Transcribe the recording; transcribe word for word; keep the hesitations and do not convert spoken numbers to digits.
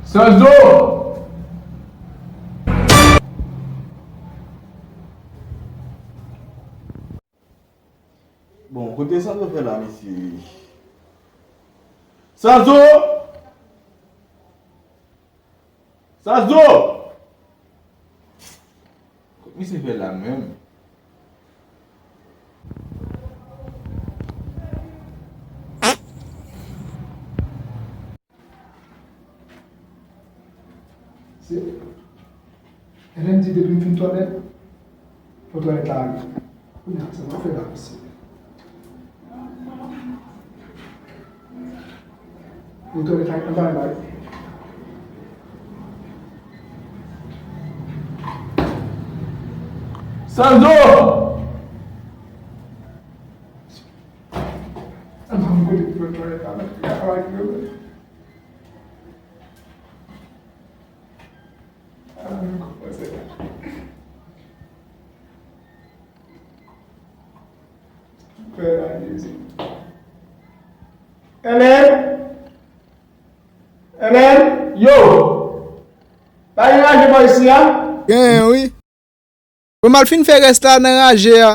Sanzo! Bon, kote Sanzo fè la, mesye? Sanzo! Sanzo! Kot misye fè la menm? Se Helen di depi m fin twalèt, pou twalèt la ale. Kounye a, sa m ap fè la, mesye? Pou twalèt la, anba la. Sanzo! Anba m kote pou twalèt la, anba m kote. Helen? Helen? Yo! Pa gen raje bò isi a? Genyen, wi. Bon, m al fin fè rès la nan raje a.